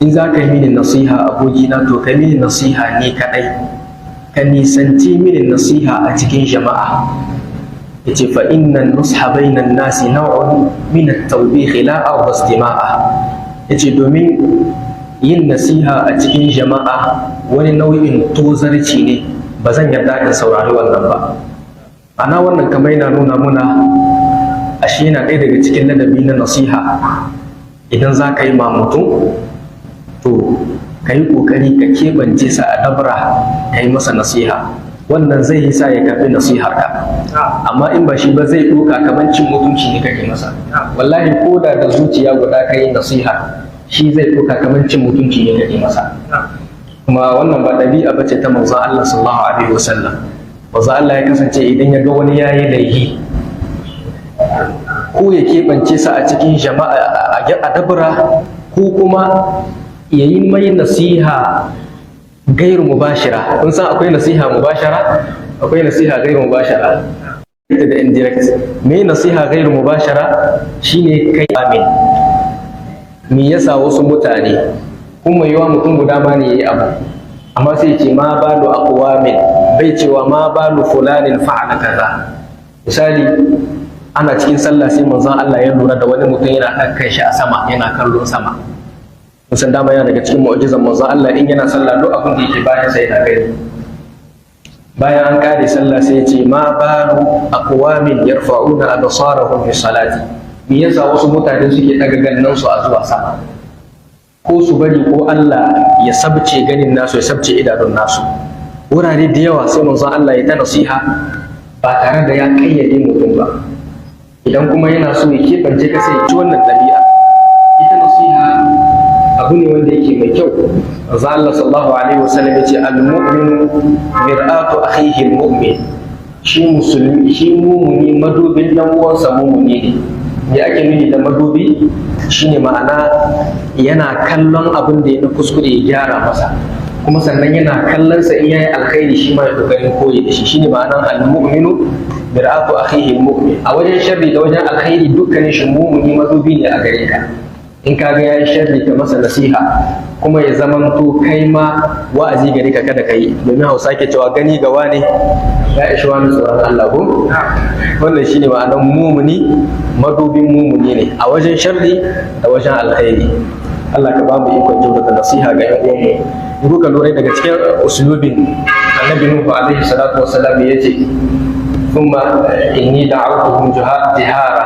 In za ka yi mini nasiha, abokina, to ka mini nasiha ne kaɗai, ka nisanci mini nasiha a cikin jama'a. Yace: فإن النصح بين الناس نوع من التوبيخ لا أرضى استماعه. Yace domin yin nasiha a cikin jama'a wani nau'in tozarci ne, ba zan yarda in saurari wannan ba. Ana wannan kamar yana nuna muna ashe yana ɗaya daga cikin ladabi na nasiha, idan za ka yi ma mutum, to ka yi ƙoƙari ka keɓance sa a dabra ka yi masa nasiha. Wannan zai yi sa ya karɓi nasiharka, amma in ba shi ba, zai ɗauka kamar cin mutunci ne kake masa. Wallahi ko da da zuciya guda ka yi nasiha, shi zai ɗauka kamar cin mutunci ne kake masa. Kuma wannan ba ɗabi'a bace ta manzon Allah sallallahu alaihi wasallam. Manzon Allah ya kasance idan ya ga wani yayi laihi, ko ya keɓance sa a cikin jama'a a dabra, ko kuma ya yi mai nasiha غير مباشرة. Kun san akwai nasiha مباشرة, akwai nasiha غير مباشرة da indirect. Me nasiha غير مباشرة? Shine kai amin, me yasa wasu mutane, kuma yiwa mutum guda ma ne yayi abu, amma sai ce ما بال أقوام, bai cewa ما بال فلان فعل كذا. Misali, ana cikin sallah, sai manzon Allah ya lura da wani mutum yana ɗan kai shi a sama, yana kallon sama. Musan dama yana daga cikin mu'jizan manzon Allah, in yana sallah duk abin da yake bayan sa yana gani. Bayan an kare sallah, sai ya ce: ما بال أقوام يرفعون أبصارهم في الصلاة? Me yasa wasu mutane suke daga ganin su a zuwa sama? Ko su bari ko Allah ya sabce ganin nasu, ya sabce idanun nasu. Wurare da yawa sai manzon Allah ya ta nasiha ba tare da ya kayyade mutum ba. Idan kuma yana so ya keɓance ka, sai ya ci wannan ɗabi'a. Ita nasiha abu ne wanda yake mai kyau. Manzo Allah sallallahu alaihi wasallam yace: المؤمن مرآة أخيه المؤمن. Shi musulmi, shi mumuni, madubin dan uwansa mumuni ne. Me ake nufi da madubi? Shine ma'ana yana kallon abin da ya na kuskure ya gyara masa, kuma sannan yana kallon sa in yayi alkhairi, shi ma ya kokarin koyi da shi. Shine ma'anan المؤمن مرآة أخيه المؤمن. A wajen sharri da wajen alkhairi, dukkanin shi mumuni madubi ne a gare ka. In ka ga yayi sharri, ka masa nasiha, kuma ya zamanto kai ma wa'azi gare ka, kada kai, domin Hausa ke cewa gani ga wane ya ishi wani tsoron Allah ko. Wannan shine ma'anar mumuni madubin mumuni ne a wajen sharri da wajen alkhairi. Allah ka ba mu ikon kyautata nasiha ga 'yan uwanmu. In kuka lura, daga cikin usulubin Annabi Nuhu alaihi salatu wassalam, yace: ثم إني دعوتهم جهارا.